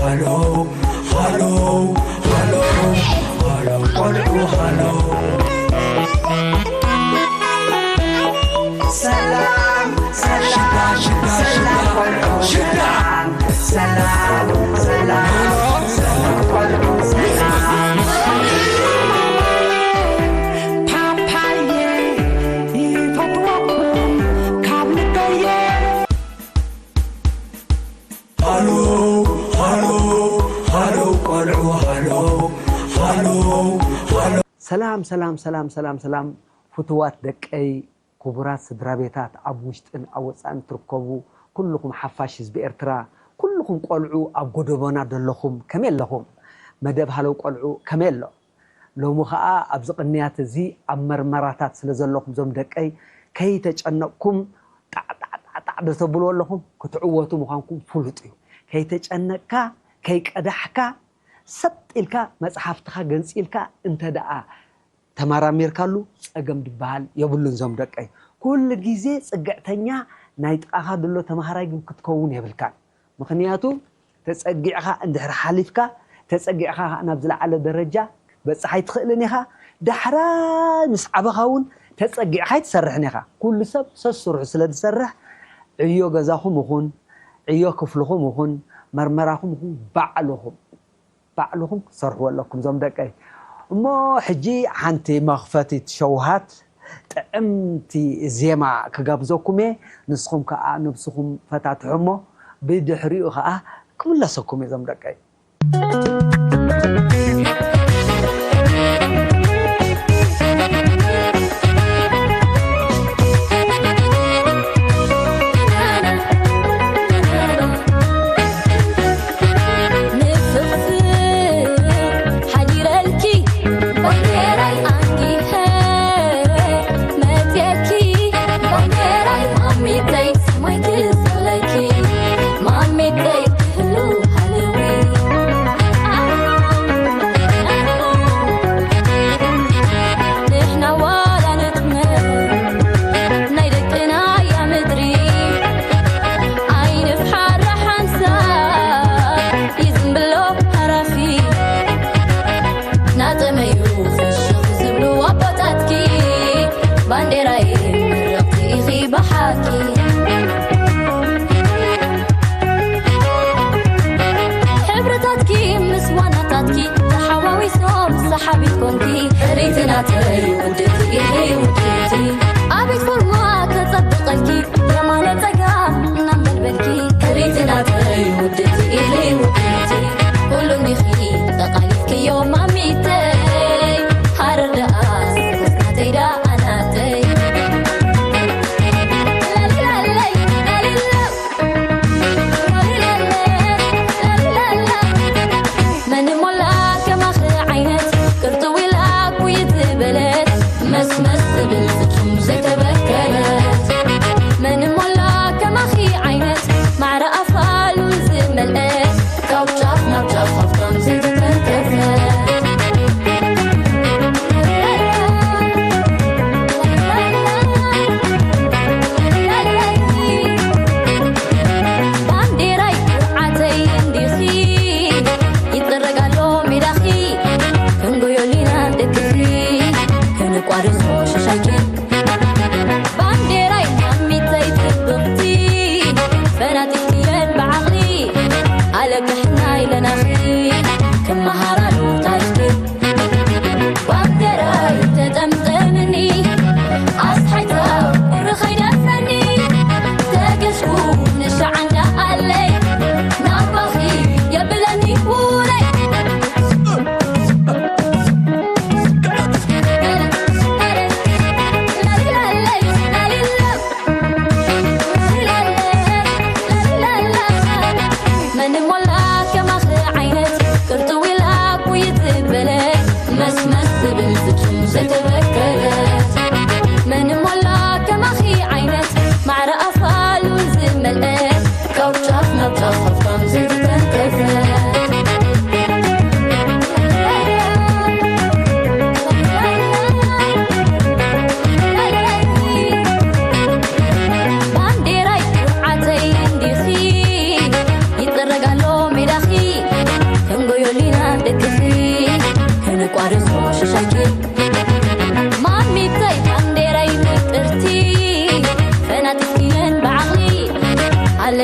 ሃሎ ሃሎ ሃሎ ሃሎ ቆልዑ ሃሎ። ሰላም ሰላም ሽታ ሽታ ሽታ ሰላም ቆልዑ ሰላም። ፓፓየ ይፈትወኩም ካብ ልበየ። ሃሎ ሃሎ ሃሎ ቆልዑ ሃሎ ሃሎ ሃሎ። ሰላም ሰላም ሰላም ሰላም ሰላም ፍቱዋት ደቀይ፣ ክቡራት ስድራ ቤታት ኣብ ውሽጥን ኣብ ወጻእን ትርከቡ ኩልኹም ሓፋሽ ህዝቢ ኤርትራ፣ ኩልኹም ቆልዑ ኣብ ጎደቦና ዘለኹም ከመይ ኣለኹም? መደብ ሃለው ቆልዑ ከመይ ኣሎ? ሎሚ ኸኣ ኣብዚ ቅንያት እዚ ኣብ መርመራታት ስለ ዘለኹም እዞም ደቀይ ከይተጨነቕኩም ጣዕጣዕጣዕጣዕ ዶ ተብልዎ ኣለኹም? ክትዕወቱ ምዃንኩም ፍሉጥ እዩ። ከይተጨነቕካ ከይቀዳሕካ ሰጥ ኢልካ መጽሓፍትኻ ገንጺልካ እንተ ደኣ ተመራሚርካሉ ጸገም ድበሃል የብሉን። ዞም ደቀይ ኩሉ ግዜ ጽግዕተኛ ናይ ጥቓኻ ድሎ ተማሃራይ ግን ክትከውን የብልካን። ምኽንያቱ ተጸጊዕኻ እንድሕር ሓሊፍካ ተጸጊዕኻ ናብ ዝለዓለ ደረጃ ክትበጽሕ ኣይትኽእልን ኢኻ። ዳሕራይ ምስ ዓበኻ እውን ተጸጊዕኻ ኣይትሰርሕን ኢኻ። ኩሉ ሰብ ሰስርሑ ስለ ዝሰርሕ ዕዮ ገዛኹም ይኹን ዕዮ ክፍልኹም ይኹን መርመራኹም ይኹን ባዕልኹም ባዕልኹም ክትሰርሕዎ ኣለኩም ዞም ደቀይ። እሞ ሕጂ ሓንቲ መኽፈቲት ሸውሃት ጥዕምቲ ዜማ ክጋብዘኩም እየ። ንስኹም ከኣ ነብስኹም ፈታትሑ እሞ ብድሕሪኡ ከኣ ክምለሰኩም እየ ዞም ደቀይ።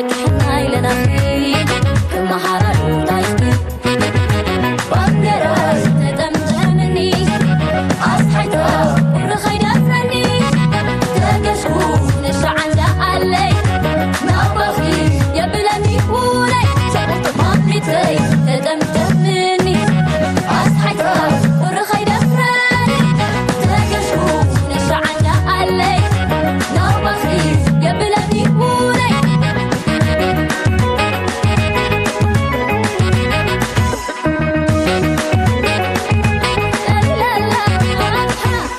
ክሕናይ ለናኺ ክመሃራሉ ታሪኽኪ ባንዴራይ ተጠምጠምኒ ኣስሓይታ ቁሪ ከይደፍረኒ ተገሽኩ ንሻዓንዳ ኣለይ ናባኺ የብለኒ ውለይ ማሚተይ ተጠምጠምኒ ኣስሓይታ ቁሪ ከይደፍረኒ ተገሽኩ ንሻዓንዳ ኣለይ ናባኺ የብለኒ ውለይ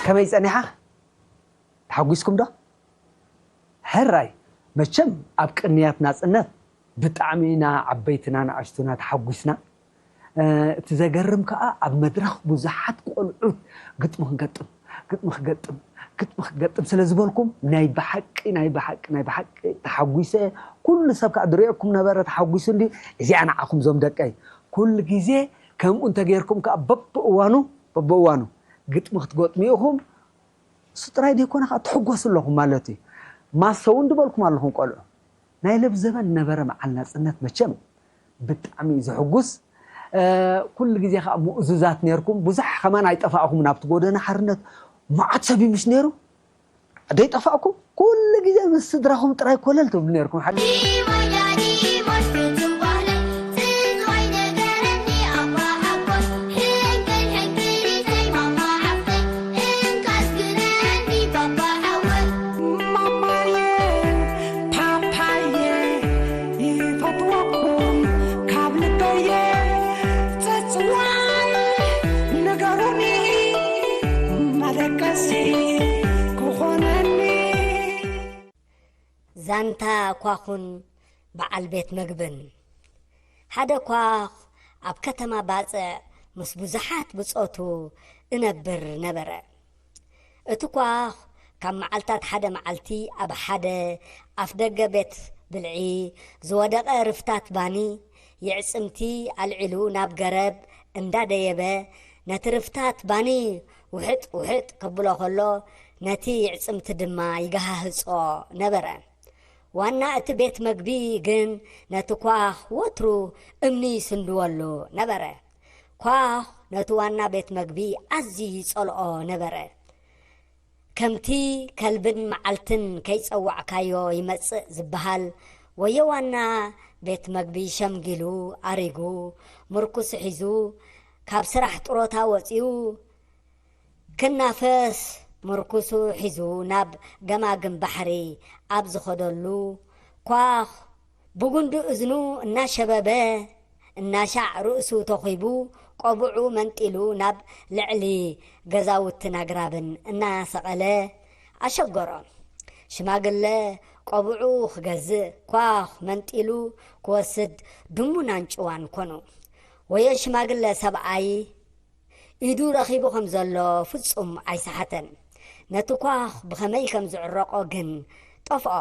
ከመይ ጸኒሓ? ተሓጒስኩም ዶ? ሕራይ መቸም ኣብ ቅንያት ናጽነት ብጣዕሚ ኢና ዓበይትና ንኣሽቱና ተሓጒስና። እቲ ዘገርም ከኣ ኣብ መድረኽ ብዙሓት ቆልዑት ግጥሚ ክንገጥም ግጥሚ ክገጥም ግጥሚ ክገጥም ስለ ዝበልኩም ናይ ብሓቂ ናይ ብሓቂ ናይ ብሓቂ ተሓጒሰ። ኩሉ ሰብ ከኣ ዝሪኦኩም ነበረ ተሓጒሱ እንዲ እዚኣ ንዓኹም ዞም ደቀይ ኩሉ ግዜ ከምኡ እንተጌርኩም ከኣ በብእዋኑ በብእዋኑ ግጥሚ ክትገጥሙ ኢኹም። እሱ ጥራይ ዘይኮነ ከዓ ትሕጎሱ ኣለኹም ማለት እዩ። ማሰው እንድበልኩም ኣለኹም ቆልዑ። ናይ ለብ ዘበን ነበረ መዓል ናፅነት መቸም ብጣዕሚ እዩ ዘሕጉስ። ኩሉ ግዜ ከዓ ምእዙዛት ነርኩም። ብዙሕ ከማን ኣይጠፋእኹም ናብቲ ጎደና ሓርነት። መዓት ሰብ እዩ ምስ ነሩ ደይጠፋእኩም ኩሉ ግዜ ምስ ስድራኹም ጥራይ ኮለል ትብሉ ነርኩም። ዛንታ ኳኹን በዓል ቤት መግብን። ሓደ ኳኽ ኣብ ከተማ ባጽዕ ምስ ብዙሓት ብጾቱ እነብር ነበረ። እቲ ኳኽ ካብ መዓልታት ሓደ መዓልቲ ኣብ ሓደ ኣፍደገ ቤት ብልዒ ዝወደቐ ርፍታት ባኒ የዕጽምቲ ኣልዒሉ ናብ ገረብ እንዳደየበ ነቲ ርፍታት ባኒ ውሕጥ ውሕጥ ከብሎ ከሎ ነቲ የዕጽምቲ ድማ ይገሃህጾ ነበረ። ዋና እቲ ቤት መግቢ ግን ነቲ ኳኽ ወትሩ እምኒ ይስንድወሉ ነበረ። ኳኽ ነቲ ዋና ቤት መግቢ ኣዝዩ ይጸልኦ ነበረ። ከምቲ ከልብን መዓልትን ከይጸዋዕካዮ ይመጽእ ዝበሃል፣ ወዮ ዋና ቤት መግቢ ሸምጊሉ ኣሪጉ፣ ምርኩሱ ሒዙ፣ ካብ ስራሕ ጥሮታ ወጺኡ፣ ክናፈስ ምርኩሱ ሒዙ ናብ ገማግም ባሕሪ ኣብ ዝኸደሉ፣ ኳኽ ብጉንዲ እዝኑ እናሸበበ፣ እናሻዕ ርእሱ ተኹይቡ፣ ቆብዑ መንጢሉ ናብ ልዕሊ ገዛውትን ኣግራብን እናሰቐለ ኣሸገሮ። ሽማግለ ቆብዑ ክገዝእ ኳኽ መንጢሉ ክወስድ ድሙን ኣንጭዋን ኮኑ። ወዮ ሽማግለ ሰብኣይ ኢዱ ረኺቡ ከም ዘሎ ፍጹም ኣይሰሓተን። ነቲ ኳኽ ብኸመይ ከም ዝዕረቖ ግን ጠፍኦ።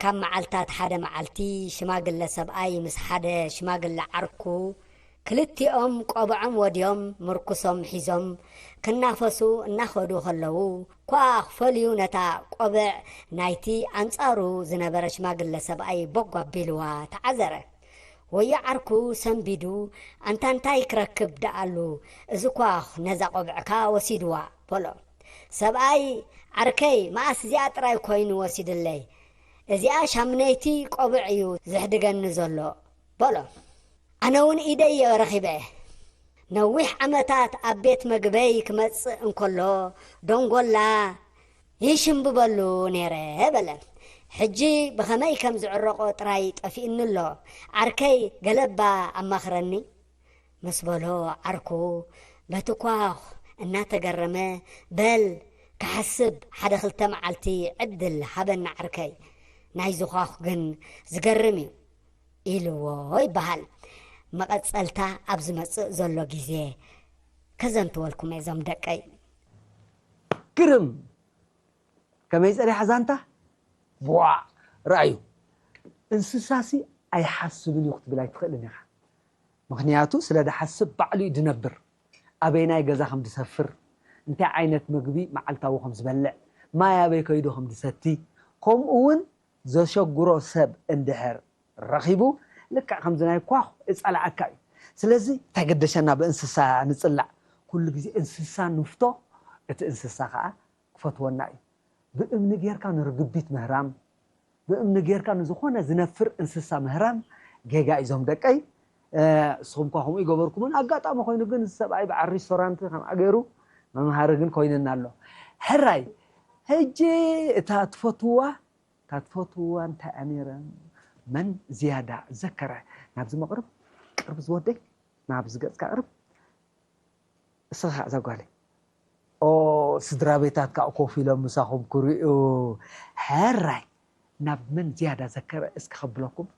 ካብ መዓልታት ሓደ መዓልቲ ሽማግለ ሰብኣይ ምስ ሓደ ሽማግለ ዓርኩ ክልቲኦም ቆብዖም ወድዮም ምርኩሶም ሒዞም ክናፈሱ እናኸዱ ከለዉ ኳኽ ፈልዩ ነታ ቆብዕ ናይቲ ኣንጻሩ ዝነበረ ሽማግለ ሰብኣይ ቦግ ኣቢልዋ ተዓዘረ። ወዮ ዓርኩ ሰንቢዱ ኣንታ እንታይ ክረክብ ደኣሉ እዚ ኳኽ ነዛ ቆብዕካ ወሲድዋ በሎ። ሰብኣይ ዓርከይ መኣስ እዚኣ ጥራይ ኮይኑ ወሲድለይ እዚኣ ሻምነይቲ ቆብዕ እዩ ዘሕድገኒ ዘሎ በሎ። ኣነ እውን ኢደይ እየ ረኺበ። ነዊሕ ዓመታት ኣብ ቤት መግበይ ክመጽእ እንከሎ ደንጎላ ይሽምብበሉ ነይረ በለ። ሕጂ ብኸመይ ከም ዝዕረቖ ጥራይ ጠፊእኒ ኣሎ። ዓርከይ ገለባ ኣማኽረኒ ምስ በሎ ዓርኩ በቲ ኳኽ እናተገረመ በል ክሓስብ ሓደ ክልተ መዓልቲ ዕድል ሃበኒ ዓርከይ። ናይዚ ኳኽ ግን ዝገርም እዩ። ኢልዎ ይበሃል። መቐጸልታ ኣብ ዝመጽእ ዘሎ ግዜ ከዘንትወልኩም እየ ዞም ደቀይ። ግርም! ከመይ ጸኒሓ ዛንታ? ቧዕ! ረኣዩ፣ እንስሳሲ ኣይሓስብን እዩ ክትብል ኣይትኽእልን ኢኻ። ምኽንያቱ ስለ ዝሓስብ ባዕሉ እዩ ዝነብር። ኣበይናይ ገዛ ከም ዝሰፍር፣ እንታይ ዓይነት ምግቢ መዓልታዊ ከም ዝበልዕ፣ ማይ ኣበይ ከይዱ ከም ዝሰቲ፣ ከምኡ እውን ዘሸግሮ ሰብ እንድሕር ረኺቡ፣ ልክዕ ከምዚ ናይ ኳኽ እጸልኣካ እዩ። ስለዚ እንታይ ገደሸና ብእንስሳ ንጽላእ? ኩሉ ግዜ እንስሳ ንፍቶ፣ እቲ እንስሳ ከኣ ክፈትወና እዩ። ብእምኒ ጌርካ ንርግቢት ምህራም፣ ብእምኒ ጌርካ ንዝኾነ ዝነፍር እንስሳ ምህራም ጌጋ እዩ። ዞም ደቀይ፣ እ፣ ንስኹም እኳ ከምኡ ይገበርኩምን፣ ኣጋጣሚ ኮይኑ ግን እዚ ሰብኣይ በዓል ሪስቶራንት ከምኣ ገይሩ መምሃሪ ግን ኮይንና ኣሎ። ሕራይ፣ ሕጂ እታ ትፈትዋ፣ እታ ትፈትዋ እንታይ እያ ነይረ? መን ዝያዳ ዘከረ? ናብዚ መቕርብ፣ ቅርብ ዝወደይ፣ ናብዚ ገጽካ ቅርብ። እስኻ እዛ ጓለይ። ኦ፣ ስድራ ቤታት ከኣ ኮፍ ኢሎም ምሳኹም ክርእዩ። ሕራይ፣ ናብ መን ዝያዳ ዘከረ እስኪ ከብለኩም?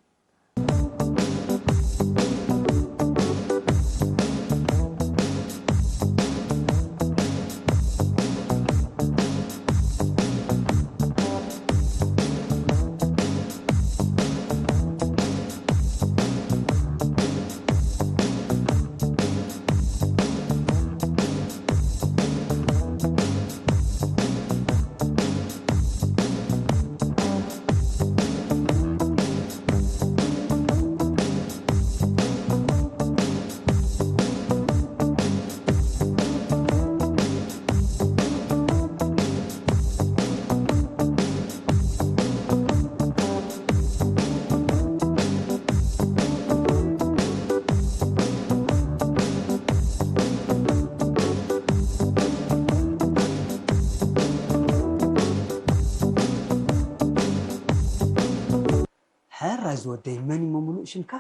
ሕራይ ዝወደይ፣ መን እሞ ምሉእ ሽምካ?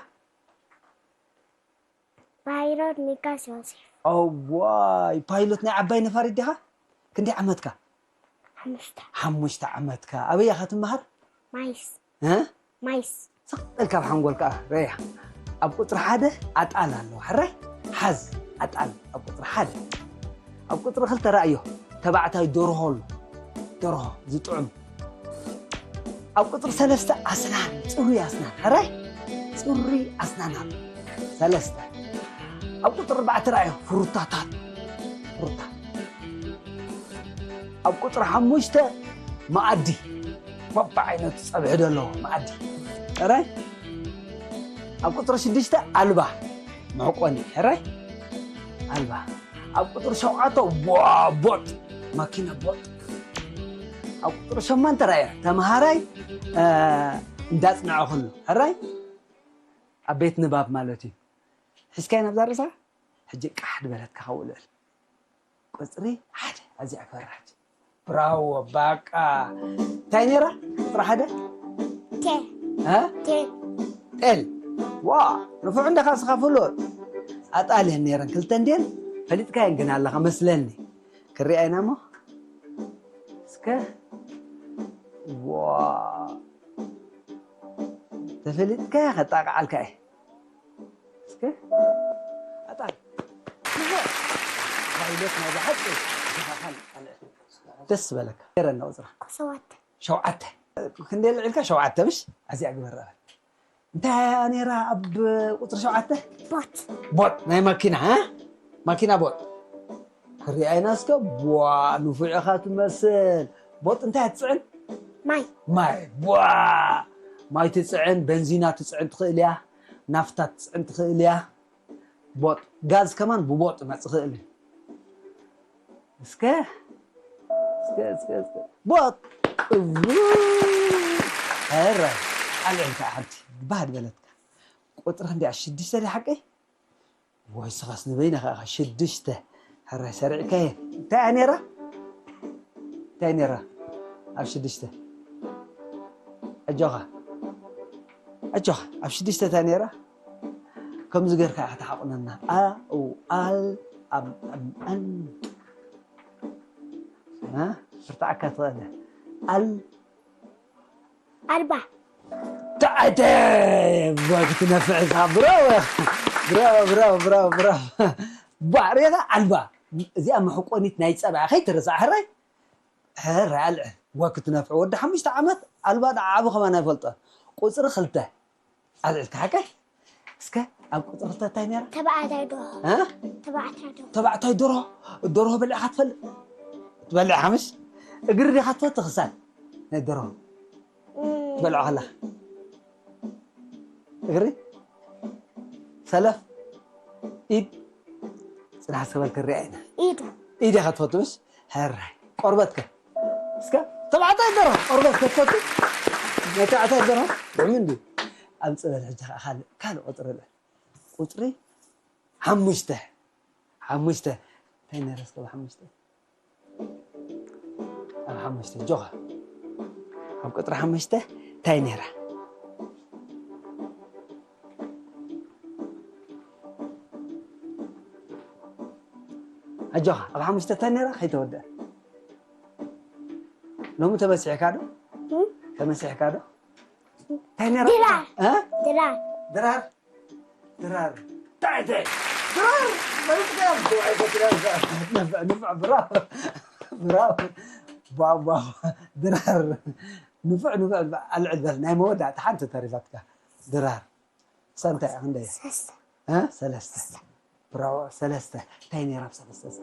ፓይሎት ሚካስ ዮሴፍ። እዋይ፣ ፓይሎት ናይ ዓባይ ነፋሪት ዲኻ? ክንደይ ዓመትካ? ሓሙሽተ። ሓሙሽተ ዓመትካ። ኣበይ ኢኻ ትመሃር? ማይስ። እ? ማይስ። ስቕ ኢልካ ኣብ ሓንጎልካ ረያ። ኣብ ቁጽሪ ሓደ ኣጣል ኣሎ። ሕራይ? ሓዝ። ኣጣል ኣብ ቁጽሪ ሓደ። ኣብ ቁጽሪ ክልተ ረኣዮ። ተባዕታይ ደርሆ ኣሎ። ደርሆ ዝጥዑም። ኣብ ቁጽሪ ሰለስተ ኣስናን፣ ጽሩይ ኣስናን። ሕራይ? ጽሩይ ኣስናን ኣሎ። ሰለስተ። ኣብ ቁጽሪ ኣርባዕተ ረኣዮ። ፍሩታታት። ፍሩታ። ኣብ ቁጽሪ ሓሙሽተ መኣዲ። በብዓይነቱ ጸብሒ ዘለዎ መኣዲ። ሕራይ? ኣብ ቁጽሪ ሽዱሽተ ኣልባ። መሕቆኒ። ሕራይ? ኣልባ። ኣብ ቁጽሪ ሸውዓተ፣ ዋ፣ ቦጥ። ማኪና ቦጥ። ኣብ ቁጽሪ ሸሞንተ ረኣዮ። ተምሃራይ፣ እ፣ እንዳጽንዐ ከሎ። ሕራይ? ኣብ ቤት ንባብ ማለት እዩ። ሒዝካዮ ናብዛ ርእሳ? ሕጂ ቃሕ ድበለትካ ካብኡ ልዕል። ቁጽሪ ሓደ፣ ኣዚያ ፈራጅ። ብራዎ፣ ባቃ። እንታይ ነይራ? ቁጽሪ ሓደ? ቴ። እ? ቴ። ጤል። ዋ፣ ንፉዕ እንዲኻ እስኻ ፍሉጥ። ኣጣል እየን ነይረን፣ ክልተ እንድየን? ፈሊጥካየን ግን ኣለኻ መስለኒ። ክሪኣ ኢና እሞ። እስከ። ዋ። ተፈሊጥካያ ከጣቕዓልካ እየ። እስከ። ኣጣል። ንፉዕ። ፓይለት ናይ ብሓቂ። ደስ በለካ። ገረና ቁጽራ። ሸውዓተ። ሸውዓተ። ክንደይ ልዒልካ? ሸውዓተ ምሽ? ኣዚኣ ግበር። እንታይ እያ ነይራ ኣብ ቁጽሪ ሸውዓተ? ቦጥ። ቦጥ ናይ ማኪና፣ እ? ማኪና ቦጥ። ክሪኣ ኢና እስከ። ቧ፣ ንፉዕ ኢኻ ትመስል። ቦጥ እንታይ እያ ትጽዕን? ማይ። ማይ። ቧ፣ ማይ ትጽዕን፣ በንዚና ትጽዕን ትኽእል እያ፣ ናፍታ ትጽዕን ትኽእል እያ። ቦጥ፣ ጋዝ ከማን ብቦጥ ይመጽእ ይኽእል እዩ። እስከ፣ እስከ፣ እስከ፣ እስከ። ቦጥ! እውይ! ኧረ፣ ኣልዒልካ ሓንቲ፣ ባህ ድበለትካ። ቁጽሪ ክንደይ እያ? ሽዱሽተ ድያ ሓቀይ? ወይ፣ ስኻስ ንበይንኻ ኢኻ፣ ሽዱሽተ። ሕራይ ሰሪዕካየ። እንታይ እያ ነይራ? እንታይ ነይራ? ኣብ ሽዱሽተ። ኣጆኻ። ኣጆኻ። ኣብ ሽዱሽተ እንታይ ነይራ? ከምዚ ጌርካ ኢኻ ትሓቑነና። ኣ፣ ኡ፣ ኣል፣ ኣም፣ ኣም፣ ኣን። እ? ብርታዓካ ትኽእል። ኣል። ኣልባ። ተኣተ! ዋ ክትነፍዕ ኢኻ። ብራቮ! ብራቮ፣ ብራቮ፣ ብራቮ፣ ብራቮ። ባዕሬኻ ኣልባ። እዚኣ መሕቆኒት ናይ ጸባ ከይትረሳዕ፣ ሕራይ? ሕራይ ኣልዕል። ዋ ክትነፍዕ። ወዲ ሓሙሽተ ዓመት ኣልባ ደኣ ዓቢ ከማን ኣይፈልጦን። ቁጽሪ ክልተ። ኣልዕል፣ ሓቀይ? እስከ ኣብ ቁጽሪ ክልተ እንታይ ነይራ? ተባዕታይ ደርሆ። እ? ተባዕታይ ደርሆ። ተባዕታይ ደርሆ። ደርሆ በሊዕካ ትፈልጥ? ትበልዕ ሓምሽ? እግሪ ዲኻ ትፈቱ ክሳድ? ናይ ደርሆ። እም። ትበልዖ ከለኻ? እግሪ፣ ሰለፍ፣ ኢድ፣ ጽናሕ ሰበል ክሪኣ ኢና። ኢድ። ኢድ ኢኻ ትፈቱ፣ ምሽ? ሕራይ። ቆርበትከ? እስከ፣ ተባዕታይ ደርሆ፣ ቆርበትከ ትፈቱ? ናይ ተባዕታይ ደርሆ፣ ጥዑም እንዲ። ኣብ ጽበል ሕጂ ኸዓ ካልእ፣ ካልእ ቁጽሪ ኣለ። ቁጽሪ ሓሙሽተ። ሓሙሽተ። እንታይ ነይረ እስከ ብሓሙሽተ? ኣብ ሓሙሽተ፣ ጆኻ። ኣብ ቁጽሪ ሓሙሽተ እንታይ ነይራ? ኣጆኻ፣ ኣብ ሓሙሽተ እንታይ ነይራ? ከይተወድአ። ሎሚ ተመሲሕካ ዶ? እም? ተመሲሕካ ዶ? እንታይ ነይራ? ድራር። እ? ድራር። ድራር? ድራር። እንታይ፣ እንታይ? ድራር! በልጽጋ! ንፉዕ፣ ንፉዕ፣ ብራቮ! ብራቮ! ቧ፣ ቧ፣ ድራር! ንፉዕ፣ ንፉዕ፣ ኣልዕል በል። ናይ መወዳእታ ሓንቲ ተሪፋትካ። ድራር። እሳ እንታይ እያ? ክንደይ እያ? ሰለስተ። እ? ሰለስተ። ብራቮ፣ ሰለስተ። እንታይ ነይራ ኣብ ሰለስተ እስከ?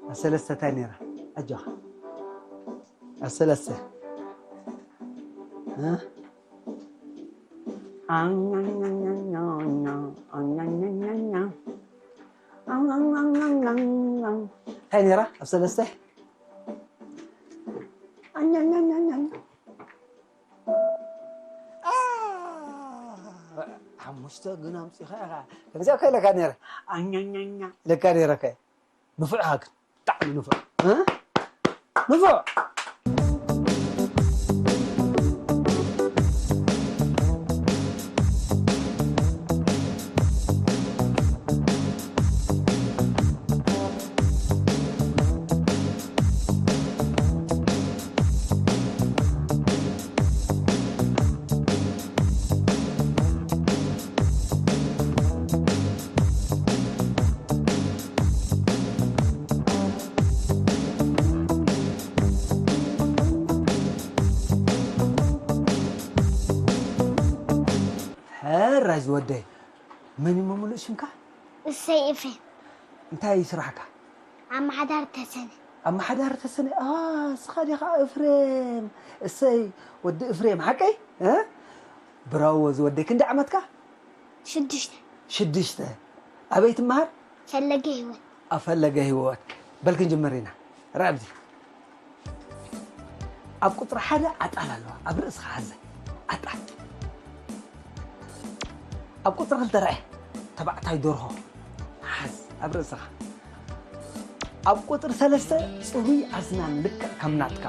ኣብ ሰለስተ እንታይ ነይራ? ኣጆኻ። ኣብ ሰለስተ። እ? እንታይ ነይራ ኣብ ሰለስተ? አ፣ ሓሙሽተ ግን ኣምጺኻ ኢኻ። ከምዚኣ እኮ ኢለካ ነይረ። ኣኛኛኛ ኢለካ ነይረ እኮ። ንፉዕ ኢኻ ግን። ብጣዕሚ ንፉዕ። እ? ንፉዕ። ሕራይ ዝወደይ፣ መን እዩ ምሉእ ሽምካ? እሰይ ኤፍሬም። እንታይ እዩ ስራሕካ? ኣመሓዳሪ ተሰነ። ኣመሓዳሪ ተሰነ? ኣ፣ እስኻ ዲኻ ኤፍሬም? እሰይ፣ ወዲ ኤፍሬም፣ ሓቀይ? እ? ብራዎ ዝወደይ፣ ክንደይ ዓመትካ? ሽዱሽተ። ሽዱሽተ። ኣበይ ትመሃር? ፈለገ ህይወት። ኣብ ፈለገ ህይወት። በል ክንጅምር ኢና። ርኣ ኣብዚ። ኣብ ቁጽሪ ሓደ ኣጣል ኣለዋ። ኣብ ርእስኻ ሓዘ። ኣጣል። ኣብ ቁጽሪ ክልተ ርኣ። ተባዕታይ ደርሆ። ሓዝ። ኣብ ርእስኻ። ኣብ ቁጽሪ ሰለስተ ጽሩይ ኣስናን ልክዕ ከም ናትካ።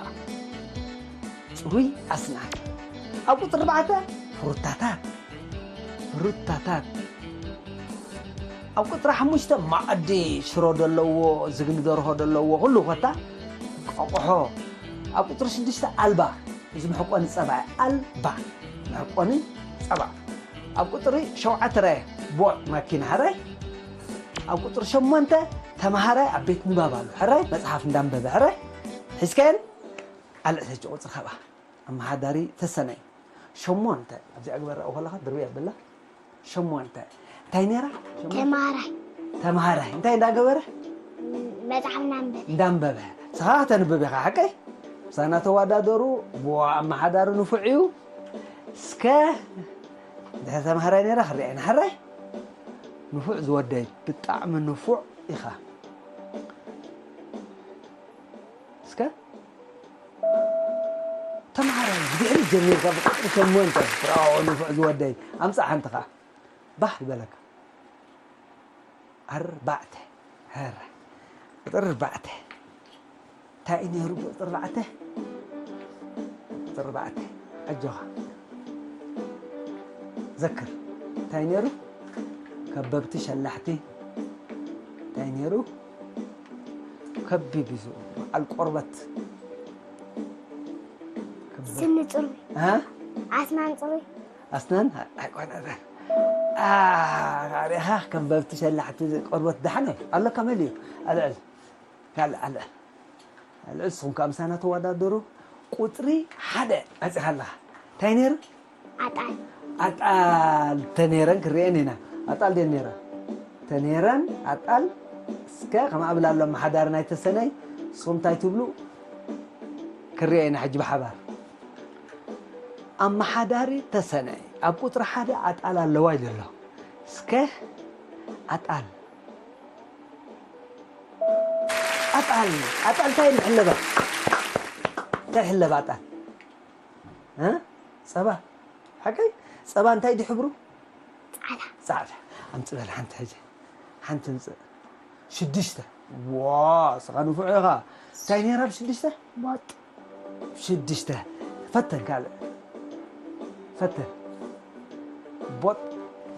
ጽሩይ ኣስናን። ኣብ ቁጽሪ ኣርባዕተ ፍሩታታት። ፍሩታታት። ኣብ ቁጽሪ ሓሙሽተ ማዕዲ ሽሮ ደለዎ፣ ዝግኒ ደርሆ ደለዎ፣ ኩሉ ኮታ ቆቆሖ። ኣብ ቁጽሪ ሽዱሽተ ኣልባ፣ እዚ መሕቆኒ ጸባ፣ ኣልባ፣ መሕቆኒ ጸባ። ኣብ ቁጽሪ ሸውዓተ ራየ፣ ቦጥ ማኪና፣ ሕራይ። ኣብ ቁጽሪ ሸሞንተ ተማሃራይ ኣብ ቤት ንባብ ኣሎ፣ ሕራይ፣ መጽሓፍ እንዳንበበ፣ ሕራይ። ሒዝካየን? ኣልዕል ሕጂ ቁጽሪ ካብኣ። ኣመሓዳሪ ተሰነይ። ሸሞንተ፣ ኣብዚኣ ግበራ፣ ከለኻ ድርቢ ኣበላ። ሸሞንተ። እንታይ ነይራ? ሸሞንተ። ተማሃራይ። ተማሃራይ። እንታይ እንዳገበረ? መጽሓፍ እናንበበ። እንዳንበበ። ንስኻ ከተንብብ ኢኻ፣ ሓቀይ? ምሳና ተወዳደሩ፣ ብዋ ኣመሓዳሪ ንፉዕ እዩ። እስከ፣ ድሕሪ ተማሃራይ ነይራ፣ ክሪኣ ኢና፣ ሕራይ? ንፉዕ ዝወደይ፣ ብጣዕሚ ንፉዕ ኢኻ። እስከ ተምሃራይ፣ ብድሕሪት ጀሚርካ ብቁጽሪ ሸሞንተ። ብራቮ ንፉዕ ዝወደይ። ኣምጽእ ሓንቲ ኸኣ። ባህ ይበለካ። ኣርባዕተ። ሀረ። ቁጽሪ ኣርባዕተ። እንታይ እዩ ነይሩ ቁጽሪ ኣርባዕተ? ቁጽሪ ኣርባዕተ። ኣጆኻ። ዘክር። እንታይ ነይሩ? ከበብቲ ሸላሕቲ። እንታይ ነይሩ? ከቢብ እዩ ዝብሉ። በዓል ቆርበት። ከቢብ። ስኒ ጽሩይ። እ? ኣስናን ጽሩይ። ኣስናን ኣይኮነን። አ፣ ሪኢኻ ከበብቲ ሸላሕቲ ቆርበት ደሓን እዩ። ኣሎካ መሊኡ። ኣልዕል። ካልእ ኣልዕል። ኣልዕል። ንስኹም ከኣ ምሳና ተወዳደሩ። ቁጽሪ ሓደ መጺኻ ኣለኻ። እንታይ ነይሩ? ኣጣል። ኣጣል ተነይረን ክርእየን ኢና። ኣጣል ድየን ነይረን? ተነይረን፣ ኣጣል። እስከ ከም ኣብላሎም መሓዳሪ ናይ ተሰነይ፣ ንስኹም እንታይ ትብሉ? ክርእየ ኢና ሕጂ ብሓባር። ኣመሓዳሪ ተሰነይ ኣብ ቁጽሪ ሓደ ኣጣል ኣለዋ ኢሉ ኣሎ። እስከ ኣጣል፣ ኣጣል፣ ኣጣል እንታይ ይሕለባ? እንታይ ይሕለባ ኣጣል? እ? ጸባ። ሓቀይ? ጸባ እንታይ ድዩ ሕብሩ? ጻዕዳ። ጻዕዳ። ኣምጽእ በል ሓንቲ ሕጂ። ሓንቲ ምጽእ። ሽዱሽተ። ዋ፣ እስኻ ንፉዕ ኢኻ። እንታይ ነይራ ብሽዱሽተ? ቦጥ። ሽዱሽተ። ፈተን ካልእ። ፈተን። ቦጥ።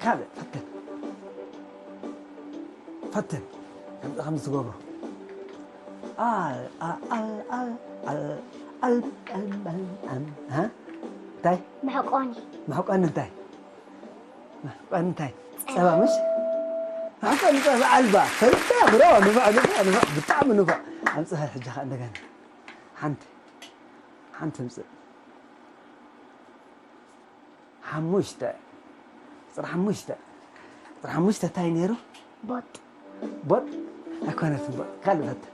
ካልእ። ፈተን። ፈተን። ከምዚ ከም ዝትገብሮ። ኣል፣ ኣ፣ ኣል፣ ኣል፣ ኣል፣ ኣል፣ ኣል፣ ኣል፣ ኣል፣ ሃ? እንታይ? መሕቆኒ። መሕቆኒ እንታይ? መሕቆኒ እንታይ? ጸባ ምሽ? መሕቆኒ ጸባ ኣልባ። ፈሪዳ፣ ብራዋ፣ ንፉዕ፣ ንፉዕ፣ ንፉዕ፣ ብጣዕሚ ንፉዕ። ኣምጽእ ሕጂ ኸኣ እንደገና። ሓንቲ፣ ሓንቲ ምጽእ። ሓሙሽተ። ቁጽሪ ሓሙሽተ። ቁጽሪ ሓሙሽተ እንታይ ነይሩ? ቦጥ። ቦጥ? ኣይኮነትን ቦጥ። ካልእ ፈተ።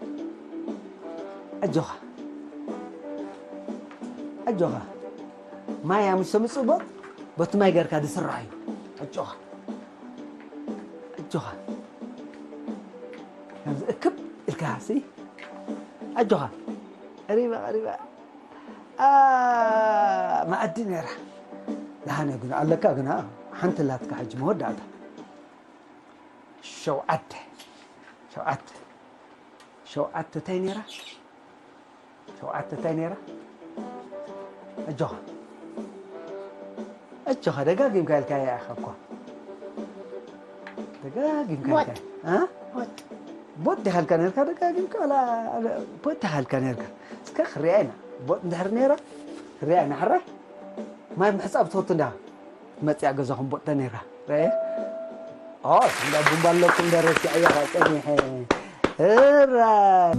ኣጆኻ። ኣጆኻ። ማይ ምስ ተምጽእ ቦጥ፣ ቦቲ ማይ ጌርካ ዝስራሕ እዩ። ኣጆኻ። ኣጆኻ። ከምዚ እክብ ኢልካ ሲ። ኣጆኻ። ቀሪባ፣ ቀሪባ። ኣ፣ መኣዲ ነይራ። ደሓነ ግን ኣለካ ግና ሓንቲ ኣላትካ ሕጂ መወዳእታ። ሸውዓተ። ሸውዓተ። ሸውዓተ እንታይ ነይራ? ሸውዓተ እንታይ ነይራ? ኣጆኻ። ኣጆኻ ደጋጊምካ ኢልካያ ኢኻ እኮ። ደጋጊምካ ቦጥ። ኢልካ። እ? ቦጥ። ቦጥ ዲኻ ኢልካ ነርካ ደጋጊምካ? ዋላ፣ ዋላ ቦጥ ዲኻ ኢልካ ነርካ? እስከ ክሪኣ ኢና። ቦጥ እንድሕር ነይራ፣ ክሪኣ ኢና። ሕራይ? ማይ ምሕጻብ ትፈቱ እንዳ መጽያ ገዛኹም ቦጥ ተነይራ። እ? ኦ፣ እንዳ ቡምባ ኣለኩም እንዳ ረሲዐያ ኸኣ ጸኒሐ። ሕራይ።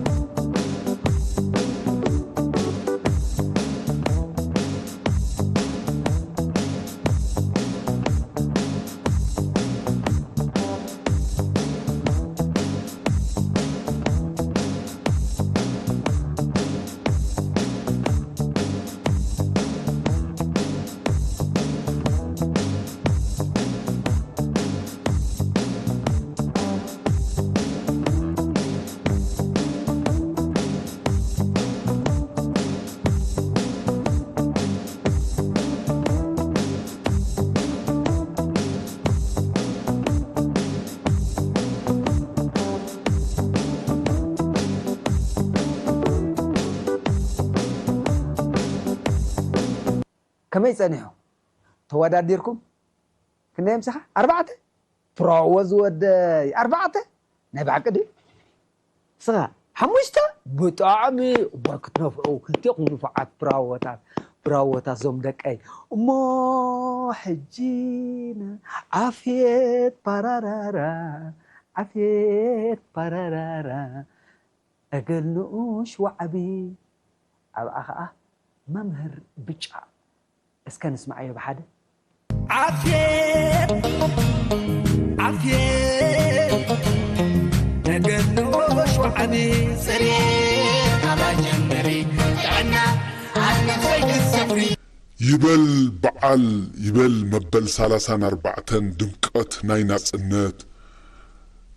ከመይ ጸኒሑ? ተወዳዲርኩም? ክንደይ ኣምጺኻ? ኣርባዕተ? ብራቮ ዝወደይ፣ ኣርባዕተ? ናይ ብሓቂ ድዩ? ንስኻ ሓሙሽተ? ብጣዕሚ እባ ክትነፍዑ፣ ክልቴኹም ንፉዓት፣ ብራቮታት፣ ብራቮታት ዞም ደቀይ። እሞ ሕጂ ን-፣ ዓፍየት ፓራራራ፣ ዓፍየት ፓራራራ፣ እግል ንኡሽ ወዓቢ፣ ኣብኣ ኸኣ መምህር ብጫ። እስከ ንስምዓዮ ብሓደ። ዓፍየት፣ ዓፍየት፣ ነገር ንኡሽ ወዓቢ፣ ጽሬት ኣባጀመሪ፣ ጥዕና ኣብ ነፍሰይ ክትሰፍሪ። ይበል በዓል፣ ይበል መበል ሰላሳን ኣርባዕተን ድምቀት ናይ ናጽነት።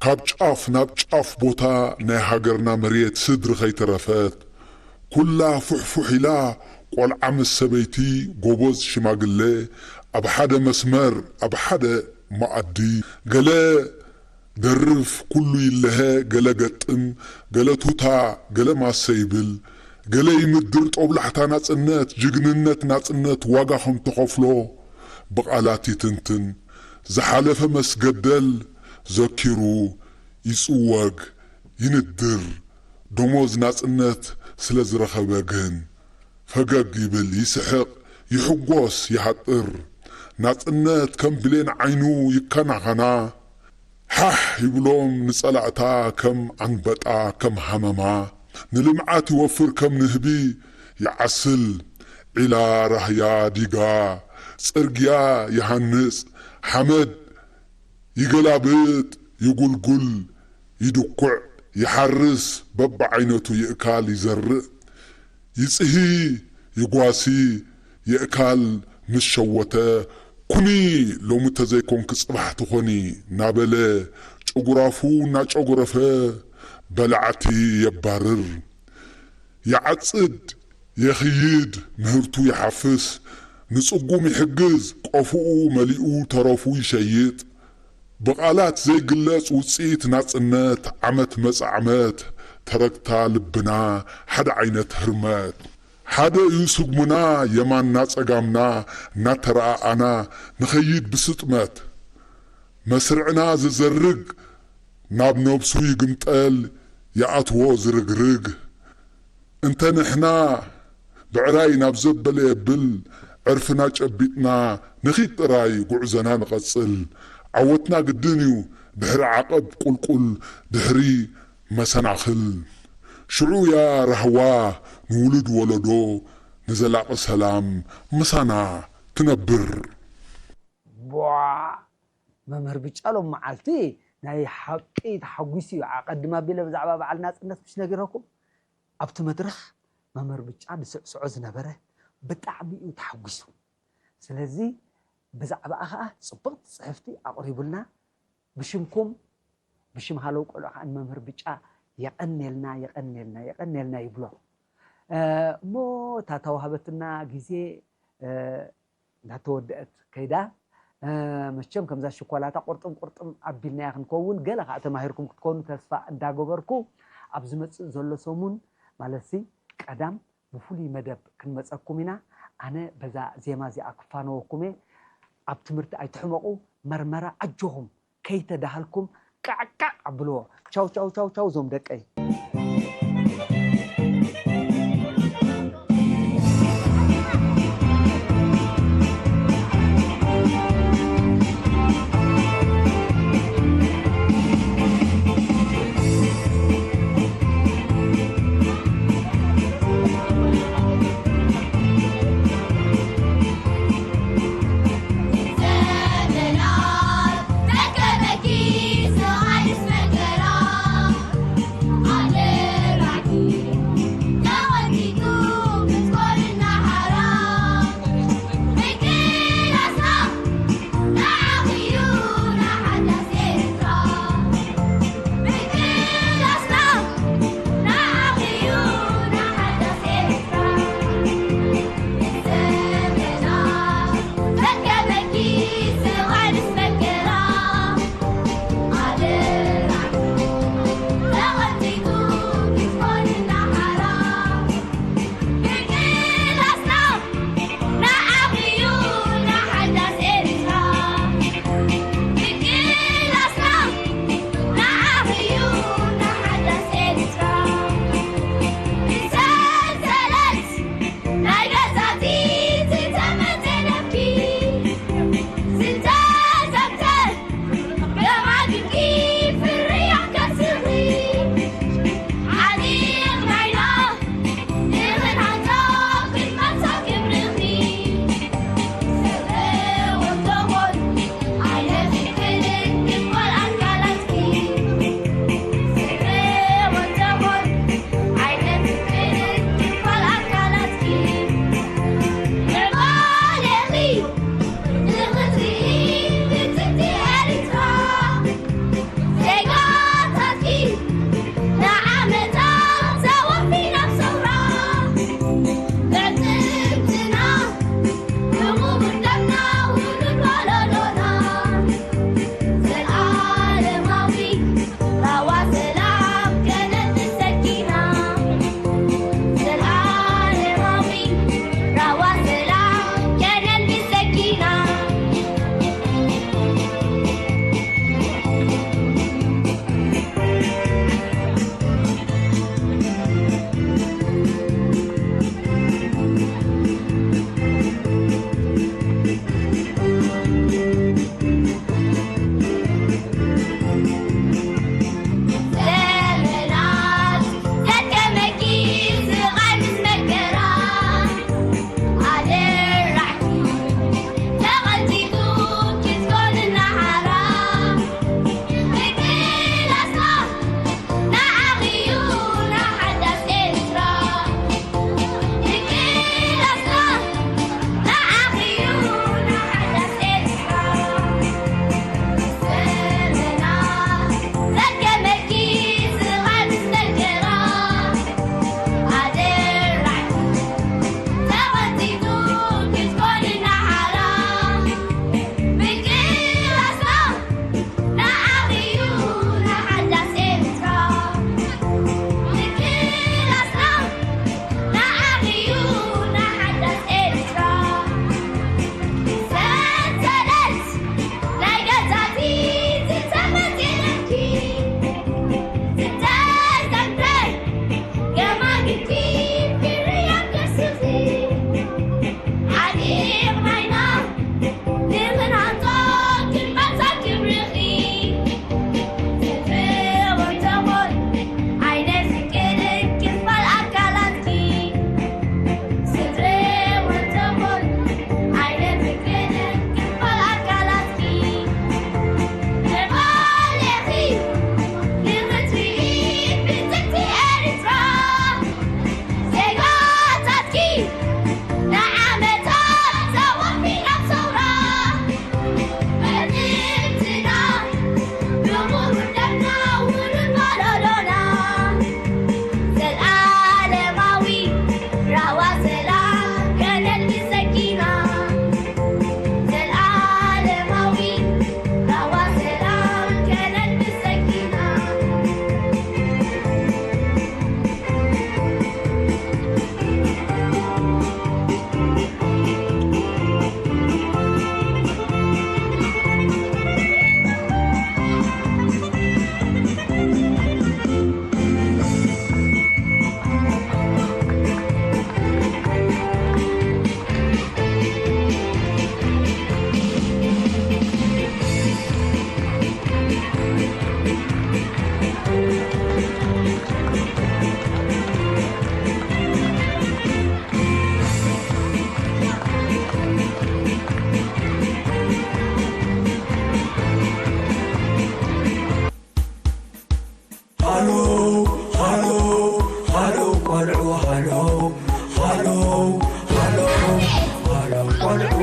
ካብ ጫፍ ናብ ጫፍ ቦታ ናይ ሃገርና መሬት ስድሪ ከይተረፈት፣ ኩላ ፉሕፉሕ ኢላ ቆልዓ ምስ ሰበይቲ ጎበዝ ሽማግለ ኣብ ሓደ መስመር ኣብ ሓደ መኣዲ፣ ገለ ደርፍ ኩሉ ይለሀ፣ ገለ ገጥም፣ ገለ ቱታ፣ ገለ ማሰ ይብል፣ ገለ ይምድር ጦብላሕታ ናጽነት፣ ጅግንነት ናጽነት ዋጋ ከም ተኸፍሎ ብቓላት ይትንትን። ዝሓለፈ መስገደል ዘኪሩ ይጽወግ፣ ይንድር፣ ደሞዝ ናጽነት ስለ ዝረኸበ ግን ፈገግ ይብል፣ ይስሕቕ፣ ይሕጎስ፣ ይሃጥር። ናጽነት ከም ብሌን ዓይኑ ይከናኸና። ሓሕ ይብሎም ንጸላእታ ከም ኣንበጣ፣ ከም ሃመማ። ንልምዓት ይወፍር ከም ንህቢ ይዓስል። ዒላ ራህያ ዲጋ፣ ጽርግያ ይሃንጽ፣ ሓመድ ይገላብጥ፣ ይጉልጉል፣ ይድኩዕ፣ ይሓርስ፣ በብዓይነቱ ይእካል፣ ይዘርእ፣ ይጽሂ፣ ይጓሲ፣ የእካል፣ ምስ ሸወተ፣ "ኩኒ ሎሚ ተዘይኮንኪ ጽባሕ ትኾኒ" እናበለ ጨጉራፉ እናጨጉረፈ በላዕቲ የባርር። ይዓጽድ፣ የኽይድ፣ ምህርቱ ይሓፍስ፣ ንጽጉም ይሕግዝ፣ ቆፍኡ መሊኡ ተረፉ ይሸይጥ። ብቓላት ዘይግለጽ ውጽኢት ናጽነት፣ ዓመት መጸ ዓመት ተረግታ ልብና ሓደ ዓይነት ህርመት። ሓደ እዩ ስጉምና፣ የማንና ጸጋምና እናተረኣኣና ንኸይድ ብስጥመት። መስርዕና ዝዘርግ ናብ ነብሱ ይግምጠል፣ ይኣትዎ ዝርግርግ። እንተ ንሕና ብዕራይ ናብ ዘበለ የብል፣ ዕርፍና ጨቢጥና ንኺድ ጥራይ ጉዕዞና ንቐጽል። ዓወትና ግድን እዩ ድሕሪ ዓቐብ ቁልቁል፣ ድሕሪ መሰናኽል። ሽዑ እያ ራህዋ ንውሉድ ወለዶ፣ ንዘላቒ ሰላም ምሳና ትነብር። ቧ! መምህር ብጫ ሎም መዓልቲ ናይ ሓቂ ተሓጒሱ እዩ። ኣቐድም ኣቢለ ብዛዕባ በዓል ናጽነት ምሽ ነጊረኩም፣ ኣብቲ መድረኽ መምህር ብጫ ዝስዕስዖ ዝነበረ ብጣዕሚ እዩ ተሓጒሱ። ስለዚ ብዛዕባኣ ኸኣ ጽብቕቲ ጽሕፍቲ ኣቕሪቡልና። ብሽምኩም፣ ብሽም ሃለው ቆልዑ ከኣ ንመምህር ብጫ የቐኔልና፣ የቐኔልና፣ የቐኔልና ይብሎ። እሞ እታ ተዋህበትና ግዜ እንዳተወደአት ከይዳ፣ መቸም ከምዛ ሽኮላታ ቁርጥም ቁርጥም ኣቢልናያ ክንከውን፣ ገለ ከዓ ተማሂርኩም ክትኮኑ ተስፋ እንዳገበርኩ፣ ኣብ ዝመፅእ ዘሎ ሰሙን ማለት ሲ ቀዳም ብፍሉይ መደብ ክንመፀኩም ኢና። ኣነ በዛ ዜማ እዚኣ ክፋነወኩም እየ። ኣብ ትምህርቲ ኣይትሕመቑ፣ መርመራ ኣጆኹም ከይተዳሃልኩም ቃዕቃዕ ኣብልዎ። ቻው ቻው ቻው ቻው ዞም ደቀይ።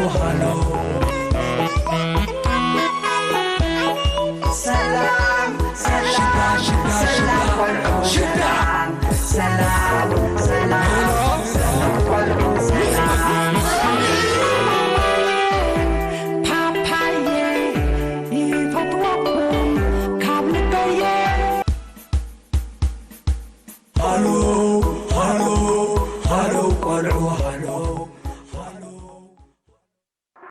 ሃሎ። ሰላም፣ ሰላም፣ ሽዳ፣ ሽዳ፣ ሰላም፣ ሽዳ፣ ቆልዑ፣ ሽዳ። ሰላም፣ ሰላም፣ ሰላም፣ ሰላም፣ ቆልዑ፣ ሰላም። ፓፓየ ይፈትወኩም ካብ ልበየ። ሃሎ፣ ሃሎ፣ ሃሎ፣ ቆልዑ፣ ሃሎ።